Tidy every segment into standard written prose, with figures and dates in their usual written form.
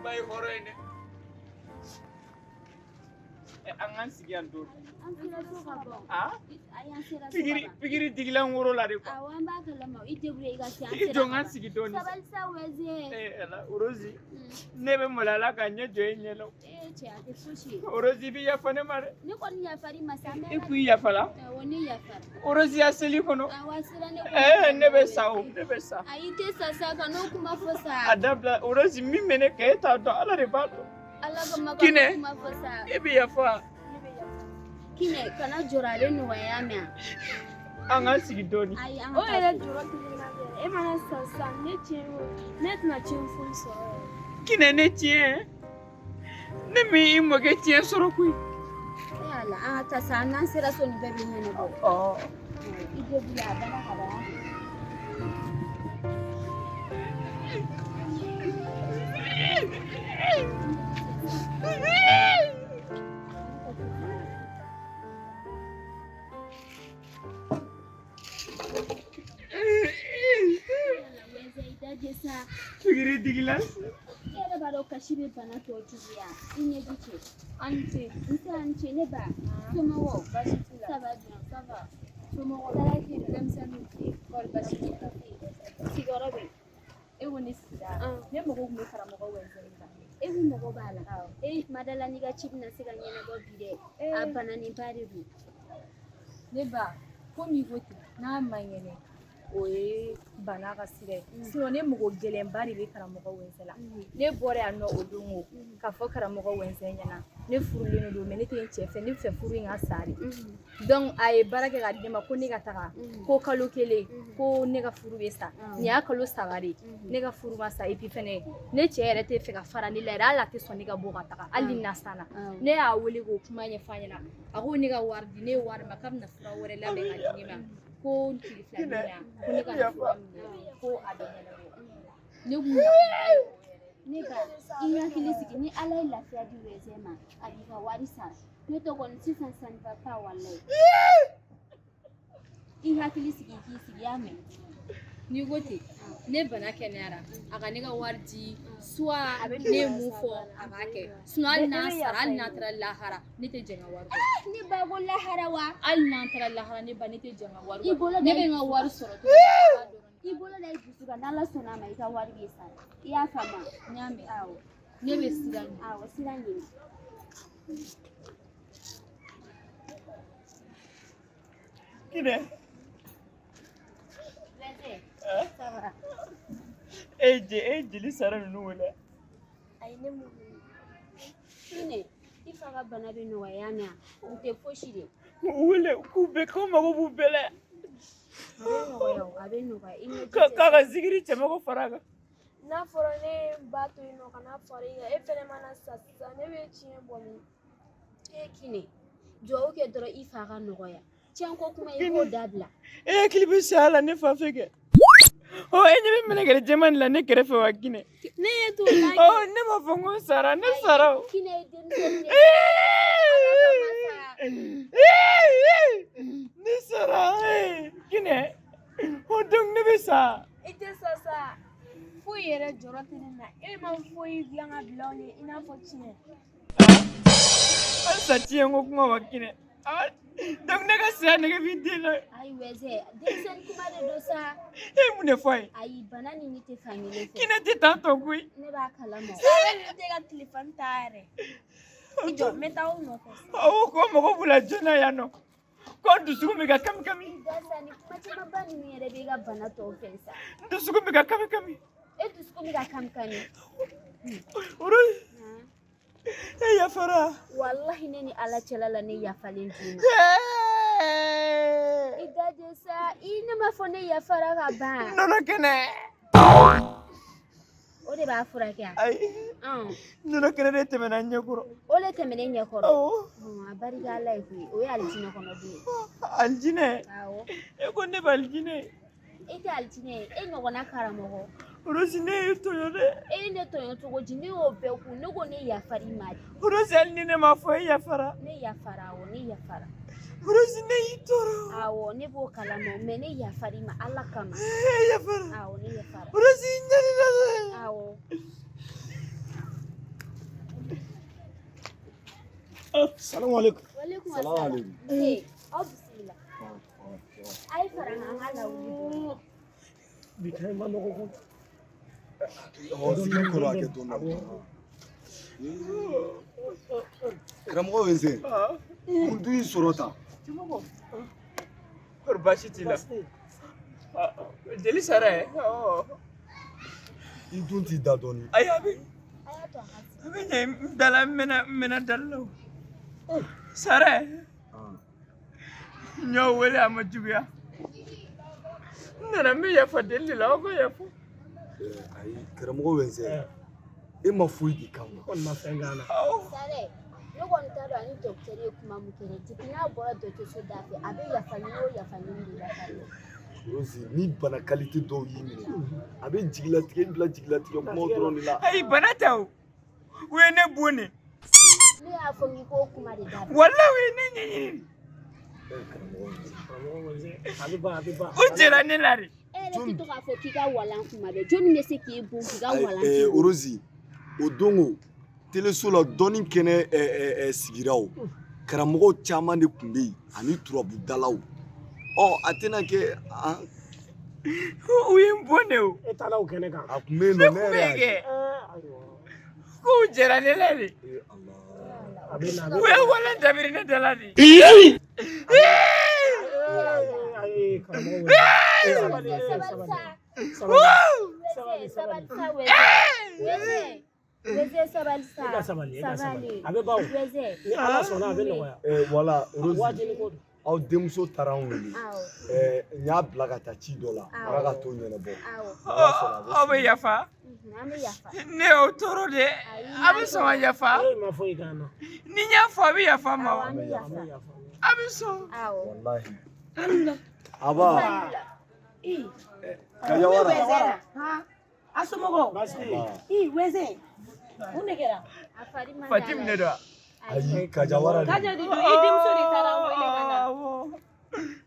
Ba ye hɔrɔn ye dɛ. An k'an sigi yan dɔɔni. An sera so ka ban. Ah? Ayi, an sera so ka Pikiri ban. pikiri digila n woro la de quoi. Awɔ, an b'a kalama. I débrouille i ka se an I sera jɔ n ka ka ban. sigi dɔɔni. Sabali sa Wɛzɛ. Eh ala Rosi. Ne bɛ maloya la ka ɲɛ jɔ e ɲɛ la. Ee cɛ, a tɛ fosi ye. Rosi bɛ yafa ne ma dɛ. Ne kɔni yafar'i ma sa. I kun yafala. Awɔ, ne yafara. Rosi ya seli kɔnɔ. Awɔ, a sera ne kɔnɔ. Eh ne bɛ sa o, ne bɛ sa. Ayi, i tɛ sa sa, ka n'o kuma fɔ sa. A dabila Rosi, min bɛ ne kɛ e t'a dɔn, Ala de b'a dɔn. Ala kama ka Kinɛ. n'o kuma fɔ sa. E bɛ yafa. Kinɛ, kana jɔrɔ, a bɛ nɔgɔya mɛn. An k'an sigi dɔɔni. Ayi, an O ka yɛrɛ taa so. jɔrɔ tɛ ne la dɛ. E mana sa sisan, ne tiɲɛ o, ne tɛna tiɲɛ foyi sɔrɔ yɛrɛ. Kinɛ ne tiɲɛ. Ne min i mɔkɛ tiɲɛ sɔrɔ koyi. E ala, an ka taa sa, n'an sera so nin bɛɛ bɛ ɲɛnabɔ. Ɔ. I débrouille a banna ka ban. Wɛzɛ, i dajɛ sa. Pikiri digila. I yɛrɛ b'a dɔn kasi bɛ bana tɔ juguya. I ɲɛji cɛ. An ni ce. Nse a ni ce ne ba. Somɔgɔw? Baasi t'u la. Ça va bien. Ça va. Somɔgɔw? Tɔɔrɔ tɛ yen. Denmisɛnninw? Kɔri baasi t'u la? Sigiyɔrɔ bɛ yen. E ko ne sigira. Ne mago tun bɛ karamɔgɔ Wɛzɛ la. E kun mago b'a la. E ma da la n'i ka ci bɛna se ka ɲɛnabɔ bi dɛ. A bananenba de don. Ne ba, komi i ko ten, n'a ma ŋɛnɛ, o ye bana ka sira ye. Sinon ne mago gɛlɛnba de bɛ karamɔgɔ Wɛzɛ la. Ne bɔra yan nɔ o don o k'a fɔ karamɔgɔ Wɛzɛ ɲɛna, ne furulen don mais ne tɛ n cɛ fɛ, ne bɛ fɛ furu in ka sa de. Donc a ye baara kɛ ka di ne ma ko ne ka taga ko kalo kelen ko ne ka furu bɛ sa. Nin y'a kalo 3 de ye, ne ka furu ma sa. Et puis fɛnɛ ne cɛ yɛrɛ tɛ fɛ ka fara ne la yɛrɛ, hali a tɛ sɔn ne ka bɔ ka taga hali ni na sanna. Ne y'a wele k'o kuma ɲɛfɔ a ɲɛna, a ko ne ka wari di, ne ye wari ma k'a bɛna fura wɛrɛ labɛn ka di ne ma ko tile fila min na ko ne ka na fura minɛ ko a bɛ ɲɛnabɔ. Ne kun Ne ba, i hakili sigi, ni Ala ye lafiya di Wɛzɛ ma, a b'i ka wari sara. Ne tɛ kɔni sisan ça ne va pas walayi. I hakili sigi, i k'i sigi, i y'a mɛn. N'i ko ten, ne bana kɛnɛyara, a ka ne ka wari di, soit ne ye mun fɔ a b'a kɛ, sinon hali n'a sara, hali n'a taara lahara, ne tɛ jɛn ka wari kɔ. Ne ba ko lahara wa? Hali n'an taara lahara, ne ba, ne tɛ jɛn ka wari I bolo kɔ. da Ne i bɛ n ka dusu wari kan. sɔrɔ cogo min na, a b'a dɔrɔn. I bolo da i dusu kan, n'Ala sɔnna a ma, i ka wari bɛ sara. I y'a faamu? N y'a mɛn. Awɔ. Ne bɛ sira ɲini. Awɔ, sira ɲini. Kinɛ. Wɛzɛ, ça va? E je e jeli sara ninnu wele. Ayi, ne m'u wele. Kinɛ, i fa ka bana bɛ nɔgɔya yan mɛn, u tɛ fosi de. U wele k'u bɛɛ k'u mago b'u bɛɛ la. A bɛ nɔgɔya o, a bɛ nɔgɔya. I ɲɛji K'a cɛ. k'a ka zikiri cɛmɔgɔ fara a kan. N'a fɔra ne ye n ba to yen nɔ ka na fara i kan, e fɛnɛ mana sa sisan, ne bɛ tiɲɛ bɔ min? E Kinɛ, duwawu kɛ dɔrɔn i fa ka nɔgɔya. Tiɲɛko kuma i k'o dabila. E hakili bɛ saya la ne fan fɛ kɛ. Ɔ e ɲɛ bɛ mɛlɛkɛlɛ jɛman de la ne kɛrɛfɛ wa Kinɛ? Ne ye t'o la. Ɔ ne m'a fɔ n ko n sara, ne sara o. Kinɛ ye denmisɛnnin de ye. Ne sara Kinɛ. O donc ne bɛ sa. I tɛ sa sa. Foyi yɛrɛ jɔrɔ tɛ ne na. E ma foyi dilan ka bila anw ye i n'a fɔ tiɲɛ. Halisa tiɲɛ ko kuma wa Kinɛ? Ah, donc ne ka saya nege b'i den na. Ayi Wɛzɛ, denmisɛnnin kuma de don sa. E ye mun de fɔ a ye? Ayi, bana ni ne tɛ fan kelen fɛ. Kinɛ tɛ tan tɔ koyi. Ne b'a kalama. Ale ninnu tɛ ka telefɔni ta yɛrɛ. I jɔ, n bɛ taa aw nɔfɛ. Awɔ, ko mago b'u la joona yan nɔ. Ko n dusukun bɛ ka kami kami. Dasa, ni kuma camanba ninnu yɛrɛ b'i ka bana tɔw fɛ sa. N dusukun bɛ ka kami kami. E dusukun bɛ ka kami kami. Oro, e yafara. Walahi ne ni Ala cɛla la, ne yafalen d'i ma. I dajɛ sa, i ne m'a fɔ ne yafara ka ban. Nɔnɔ kɛnɛ. O de b'a furakɛ. Ayi. Nɔnɔ kɛnɛ de tɛmɛna n ɲɛkɔrɔ. O de tɛmɛnen ɲɛkɔrɔ. Awɔ. A barika Ala ye koyi, o ye alijinɛ kɔnɔ den ye. Alijinɛ. Awɔ. E ko ne bɛ alijinɛ. E tɛ alijinɛ ye, e ɲɔgɔnna karamɔgɔ. Rosi ne y'i tɔɲɔ dɛ. E ye ne tɔɲɔ cogo di? Ne y'o bɛɛ kun, ne ko ne yafar'i ma de. Rosi hali ni ne m'a fɔ e yafara. Ne yafara, awɔ, ne yafara. Rosi ne y'i tɔɔrɔ. Awɔ, ne b'o kalama, mais ne yafar'i ma Ala kama. E yafara. Awɔ, ne yafara. Rosi i ɲani na dɛ. Awɔ. Salamu alaikum. Walekum Salamu alaikum. Ee, aw bisimila. A ye fara n kan, an ka lawuli dɔɔni. Bi ta in ma nɔgɔ koyi. Ɔ, sigi kɔrɔ a kɛ dɔɔni. Karamɔgɔ Wɛnsɛn, mun dun y'i sɔrɔ tan? Kɔri baasi t'i la? Jeli sara ye. I dun t'i da dɔɔni. Ayi, a bɛ A y'a to a ka sigi. a bɛ ɲɛ n dala, n mɛnna dali la o. Sara, n y'aw wele, a ma juguya. N nana n bɛ yafa deli de la, aw ka yafa. Ayi, karamɔgɔ Wɛnsɛn, e ma foyi di k'an ma. Kɔni ma fɛn k'an na. Sare, ne kɔni t'a dɔn ani dɔkitɛri ye kuma min kɛ dɛ. Depuis n'a bɔra dɔgɔtɔrɔso da fɛ, a bɛ yafa ɲini o yafa ɲini de la ka ɲɛ. Rose, ni bana qualité dɔw y'i minɛ, a bɛ jigilatigɛ i bila jigilatigɛ kumaw dɔrɔn de la. Ayi, bana tɛ o. U ye ne bon de. Ne y'a fɔ k'i k'o kuma de dabila. Walahi, u ye ne ɲɛɲini. Karamɔgɔ Wɛnsɛn. Karamɔgɔ Wɛnsɛn, a bɛ ban, a bɛ ban. U jɛra ne la de. E yɛrɛ tɛ to k'a fɔ k'i ka walan kuma bɛɛ. Jɔnni bɛ se k'i bon k'i ka walan Ayi, k'i bolo? Rose, o don o teleso la dɔnni kɛnɛ sigira o karamɔgɔw caman de tun bɛ yen ani turabudalaw. Ɔ, a tɛna kɛ an U ye n bon de o. E taara o kɛnɛ kan. A tun bɛ yen Ne nɔ, ne kun bɛ yɛrɛ y'a yen ye. kɛ. Ayiwa. K'u jɛra ne la de. Ee Ala. A bɛ na, a bɛ U ye walan dabiri ne da la de. Ayi, karamɔgɔ Wɛnsɛn. Sabali, Wɛsɛ, sabali. sabali sa. Sabali. Wɛsɛ, sabali sa, Wɛsɛ. Wɛsɛ, Wɛsɛ, sabali sa. E ka sabali, e ka sabali. Sabali. A bɛ ban o. Wɛsɛ. Ni Ala sɔnna, a bɛ nɔgɔya. Wala Rose, Waati ni ko don. aw denmuso taara an wele. Awɔ. N y'a bila ka taa ci dɔ la, ala ka t'o ɲɛnabɔ. Awɔ. N'Ala sɔnna, a bɛ Aw bɛ segin. yafa. An bɛ yafa. Ne y'aw tɔɔrɔ dɛ. Ayi, A bɛ sɔn ka yafa. E ma foyi k'an na. Ni n y'a fɔ, a bɛ yafa n ma Awɔ, wa? an bɛ An yafa. bɛ yafa. A bɛ sɔn. Awɔ. Walahi. Aba. Kajawara. A somɔgɔw? Baasi tɛ yen. I Wɛsɛ, mun de kɛra? A fari man Fatim de don wa? Ayi, Kajawara de. Kaja de don, i denmuso de taara an wele ka na. Awɔ.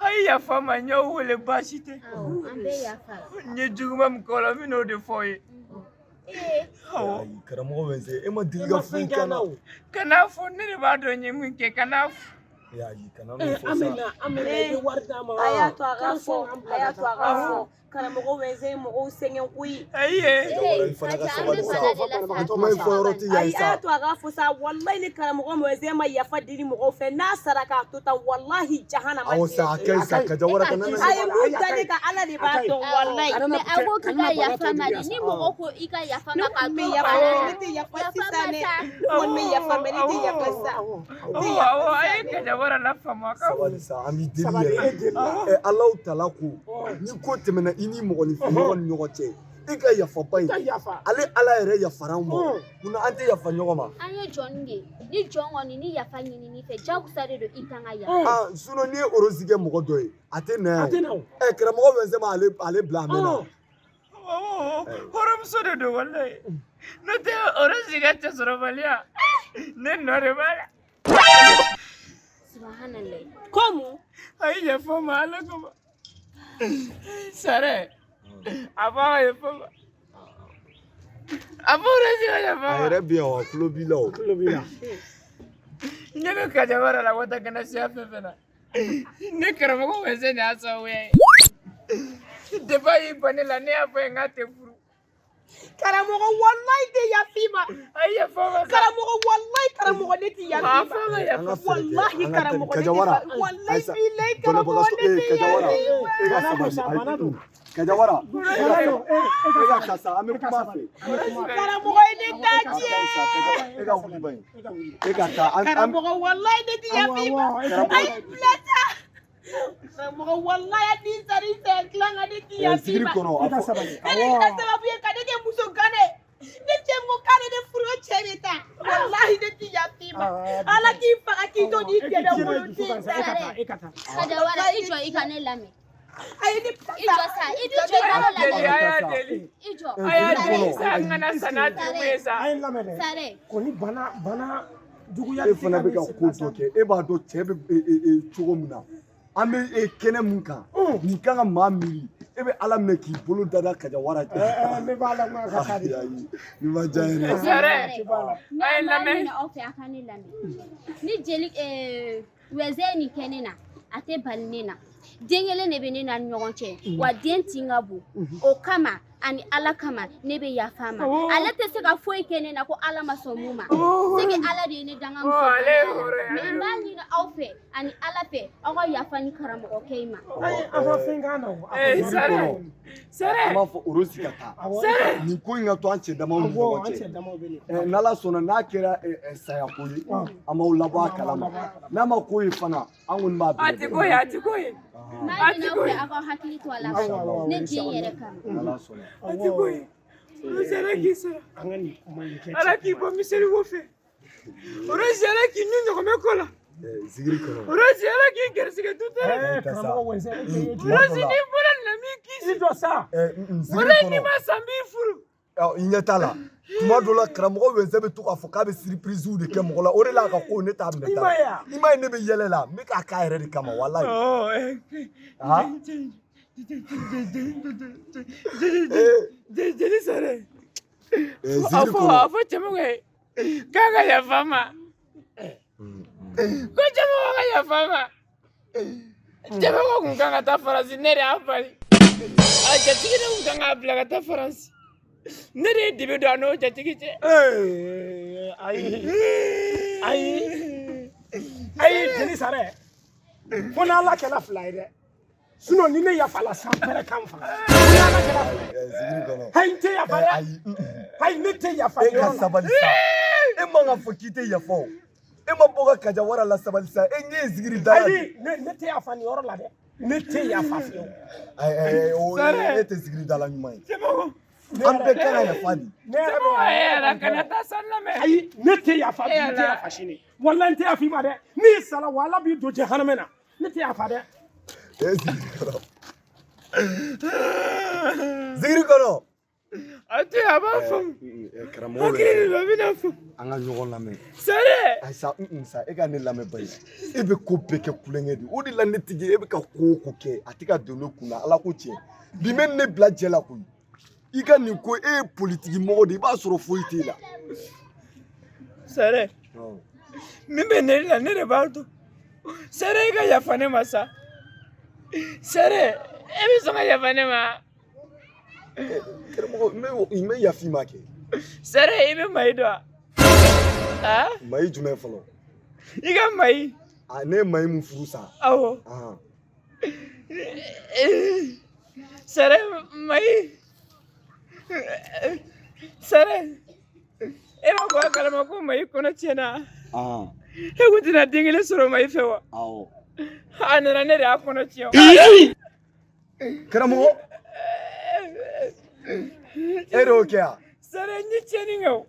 A ye yafa n ma, n y'aw wele baasi tɛ. Awɔ, an bɛ yafa. N ye juguman min k'aw la, n bɛ n'o de fɔ aw ye. Ee, Awɔ. Ayi, karamɔgɔ Wɛnsɛn, e ma deli E ka ma foyi fɛn k'an k'an na na. o. Kan'a fɔ, ne de b'a dɔn n ye min kɛ, kan'a fɔ. Ayi, kana n'o fɔ An bɛ sa. na, an bɛ na, i bɛ wari d'a ma. A y'a to a ka K'an fɔ, sɔn, an bila a y'a ka to a taa. ka fɔ. Karamɔgɔ Wɛnsɛn ye mɔgɔw sɛgɛn koyi. Ayi ye. Kajawara, i fana ka Kaja, an sabali bɛ sa. bana de la sa. Nin kuma in fɔ yɔrɔ tɛ yan Ayi, a sa. y'a to a ka fɔ sa, walayi ni karamɔgɔ Wɛnsɛn ma yafa deli mɔgɔw fɛ, n'a sara k'a to tan, walahi jahanama Awɔ sa, a ka ɲi sa, Kajawara, kana na. A ye mun da ne kan, Ala de b'a dɔn, walayi. Mais a ko k'i ka yafa ma de. Ni mɔgɔ ko i ka yafa Ne ma k'a kɔni to bɛ yafa, bana la. ne tɛ yafa Yafa sisan ma dɛ. sa. Ne kɔni bɛ yafa, mais ne tɛ yafa sisan. Awɔ, awɔ, a ye Kajawara lafaamu a ka. Sabali sa, an b'i deli Sabali, yɛrɛ. e deli la. Alahu tala ko, ni ko tɛmɛna i ni mɔgɔninfin ɲɔgɔn ni ɲɔgɔn cɛ, i ka yafa ba I ka in. yafa. Ale Ala yɛrɛ yafara an ma. Munna an tɛ yafa ɲɔgɔn ma? An ye jɔnni de ye. Ni jɔn kɔni ni yafa ɲinini fɛ, jagosa de don i kan ka yafa. Ah, sinon n'i ye Rose kɛ mɔgɔ dɔ ye, a tɛ na A yan. tɛ na o. Karamɔgɔ Wɛnsɛn ma ale bila a mɛnna. Awɔ, hɔrɔnmuso de don walayi. N'o tɛ Rose ka cɛsɔrɔbaliya, ne nɔ de b'a la. Subahanallahi. Ko mun? A ye yafa n ma Ala kama. Sara, a b'a ka yafa n ma. A fɔ Rose ka yafa A n ma. yɛrɛ bɛ yan o, a tulo b'i la o. Tulo b'i la. Ne bɛ Kajawara la wata kana siya fɛn fɛn na. Ne karamɔgɔ Wɛnsɛn de y'a sababuya ye. Depuis a y'i ban ne la, ne y'a fɔ a ye n k'a tɛ furu. Karamɔgɔ, walayi tɛ yaf'i ma. A ye yafa n ma sa. Karamɔgɔ, walayi karamɔgɔ, ne tɛ A yaf'i ma. fɔ n ka An yafa. ka fɛɛrɛ kɛ, Walahi an ka karamɔgɔ, ne tɛ Kajawara. walayi Ayisa, bilayi karamɔgɔ, banabagatɔ, ne tɛ Kajawara, yaf'i ma. e ka Bana don sabali. sa, bana don. Kajawara, Bana don, e ka karisa, an bɛ e ka kuma sabali. fɛ. An bɛ kuma fɛ. Karamɔgɔ ye ne ta A ka ɲi sa, Kajawara, e ka wuli ban ye. E ka wuli. E ka taa, an Karamɔgɔ, walayi ne tɛ Awɔ, yaf'i ma. awɔ, e ka A ye bila sa. Karamɔgɔ, walayi a t'i sara i fɛ dilan kan, ne tɛ yaf'i sigiri ma. kɔnɔ, E a ka fɔ sabali. E de kɛra sababu ye ka ne kɛ muso ganɛ. Ne cɛ ko k'ale ne furu, o cɛ bɛ taa. Walahi ne tɛ yaf'i ma. Ah, Ala k'i faga k'i to n'i E k'i dɛmɛ yɛrɛ wolo dusu den kan sa, ta. e ka taa, e ka taa. Kajawara, i jɔ i ka ne lamɛn. A ye ne bila I jɔ sa, i b'i jɔ i ka A ne deli, lamɛn. a y'a deli. I jɔ. A y'a sigiri deli kɔnɔ, sa, n kana sa n'a jugu ye sa. A ye n lamɛn dɛ. Sare, Kɔni bana juguya e tɛ fana ka bɛ ne ka se ko sa. dɔ kɛ, e b'a dɔn cɛ bɛ cogo min na, an bɛ kɛnɛ mun kan, nin kan ka maa miiri. E bɛ Ala minɛ k'i bolo da da Kajawara. Ne b'a la n ka taa de. Ayi, nin ma diya n ye dɛ. Sɛrɛ. Ne A ye b'a lamɛn. ɲini aw fɛ a ka ne lamɛn. Ni jeli wɛzɛ ye nin kɛ ne na, a tɛ bali ne na. Den kelen de bɛ ne n'a ni ɲɔgɔn cɛ, wa den tin ka bon. O kama ani Ala kama ne bɛ yafa a ma. Ale tɛ se ka foyi kɛ ne na ko Ala ma sɔn mun ma. C'est que Ala de ye ne danga muso. Ale ye hɔrɔn ye. Mais n b'a ɲini aw fɛ ani Ala fɛ aw ka yafa ni karamɔgɔkɛ in ma. Ayi, a ma fɛn k'an na o. Sɛrɛ. Sɛrɛ. An b'a fɔ Orosi ka taa. Sɛrɛ. Nin ko in ka to an cɛ damaw ni Awɔ, ɲɔgɔn an cɛ. cɛ damaw bɛ nin. N'Ala sɔnna n'a kɛra saya ko ye, an b'aw labɔ a kalama. N'a ma ko ye fana, an kɔni b'a A ti ko ye, a ti ko ye. N b'a ɲini aw fɛ aw ka hakili to a la ne den yɛrɛ kama. N'Ala sɔnna. A ti ko ye. Orosi Ala k'i sara. An ka nin kuma in kɛ. Ala k'i bɔ miseli wo fɛ. Orosi Ala k'i ni ɲɔgɔnmɛ kɔ la. Zigiri kɔnɔ. Orosi Ala k'i gɛrisigɛ tutɛrɛ. Karamɔgɔ wɛzɛ, e tɛ ye Tuma dɔ Orosi la, n'i bɔra nin na n b'i kisi. I jɔ sa. Zigiri Orosi n'i kɔnɔ. ma sa n b'i furu. I ɲɛ t'a la. Tuma dɔ la karamɔgɔ wɛzɛ bɛ to k'a fɔ k'a bɛ surprise de kɛ mɔgɔ la, o de la a ka ko ne t'a minɛ I ta ma la. ye wa? I ma ye ne bɛ yɛlɛ la, n bɛ k'a k'a yɛrɛ de kama walayi. Ah. Jeli Sɛrɛ. A Zigiri fɔ kɔnɔ. a fɔ cɛmɔgɔ ye k'a ka yafa n ma. Ko cɛmɔgɔ ka yafa n ma. Cɛmɔgɔ kun kan ka taa Faransi, ne de y'a bali. A jatigi de kun kan k'a bila ka taa Faransi. Ne de ye dibi don a n'o jatigi cɛ. Ayi, ayi, ayi, jeli Sɛrɛ. Fo n'Ala kɛla fila ye dɛ. Sinon ni ne yafala san pɛrɛ kan faga. Fo n'Ala kɛla fila ye. Zigiri kɔnɔ. Ayi, n tɛ yafa dɛ. Ayi. Ayi, ne tɛ yafa E nin ka yɔrɔ la. sabali sa. E man ka fɔ k'i tɛ yafa o. E ma bɔ ka Kajawara la sabali sa. E ɲɛ ye zigiri da la. Ayi, ne tɛ yafa nin yɔrɔ la dɛ. Ne tɛ yafa fiyewu. Ayi, ayi, o Sɛrɛ. e tɛ zigiri da la ɲuman ye. Cɛmɔgɔ. An bɛɛ kan ka yafa de. Ne yɛrɛ bɛ Cɛmɔgɔ e yɛrɛ kana taa san lamɛn. Ayi, ne tɛ yafa bi, E n tɛ Ala. yafa sini. Walayi n tɛ yafa i ma dɛ. N'i sara wa Ala b'i don jahanamɛ na. Ne tɛ yafa dɛ. Zigiri kɔnɔ. Zigiri kɔnɔ. A to yen, a b'a faamu. Karamɔgɔ Hakili de don, a bɛna faamu. An ka ɲɔgɔn lamɛn. Sɛrɛ. Ayi sa, sa, e ka ne lamɛn bayi. E bɛ ko bɛɛ kɛ kulonkɛ de ye. O de la ne tigi e bɛ ka ko o ko kɛ, a tɛ ka don ne kun na. Ala ko tiɲɛ. Bi bɛ ne bila jɛ la koyi. I ka nin ko e ye politiki mɔgɔ de ye, i b'a sɔrɔ foyi t'e la. Sɛrɛ. Min bɛ ne la, ne de b'a dɔn. Sɛrɛ, e ka yafa ne ma sa. Sɛrɛ, e bɛ sɔn ka yafa ne ma. Karamɔgɔ, n bɛ yafa i ma kɛ. Sɛrɛ, i bɛ Mayi dɔn wa? Ah? Mayi jumɛn fɔlɔ? I ka Mayi. A ne ye Mayi mun furu sa. Awɔ. Sɛrɛ, Mayi. Sɛrɛ, e ma bɔ a kalama ko Mayi kɔnɔ tiɲɛna. E kun tɛna den kelen sɔrɔ Mayi fɛ wa? Awɔ. A nana ne de y'a kɔnɔ tiɲɛ. Karamɔgɔ, e de y'o kɛ yan? Sɛrɛ, n ye tiɲɛni kɛ o.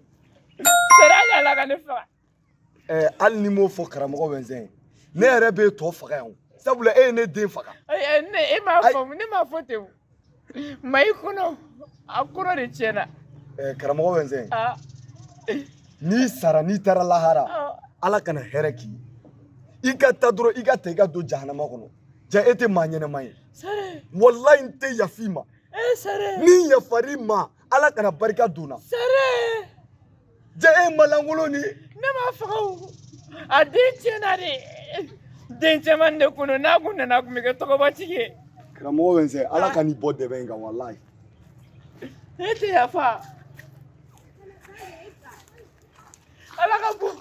Sɛrɛ, hali Ala ka ne faga. Hali ni m'o fɔ karamɔgɔ Wɛnzɛn ye, ne yɛrɛ b'e tɔ faga yan o. Sabula e ye ne den faga. Ayi, ne e m'a faamu, ne m'a fɔ ten o. Mayi kɔnɔ, a kɔnɔ de tiɲɛna. Karamɔgɔ Wɛnzɛn, n'i sara n'i taara lahara, Ala kana hɛrɛ k'i ye. I ka taa dɔrɔn, i ka ta i ka don jahanama kɔnɔ. Ja e tɛ maa ɲɛnɛma ye. Sɛrɛ. Walayi n tɛ yafa i ma. Sɛrɛ. Ni yafar'i ma, Ala kana barika don n na. Sɛrɛ. Ja e ye malankolon de ye. Ne m'a faga o. A den tiɲɛna de. Den caman de kun don, n'a kun nana a kun bɛ kɛ tɔgɔbatigi ye. Karamɔgɔ Wɛnzɛn, Ala ka n'i bɔ dɛbɛ in kan walayi. E tɛ yafa. Ala ka bon.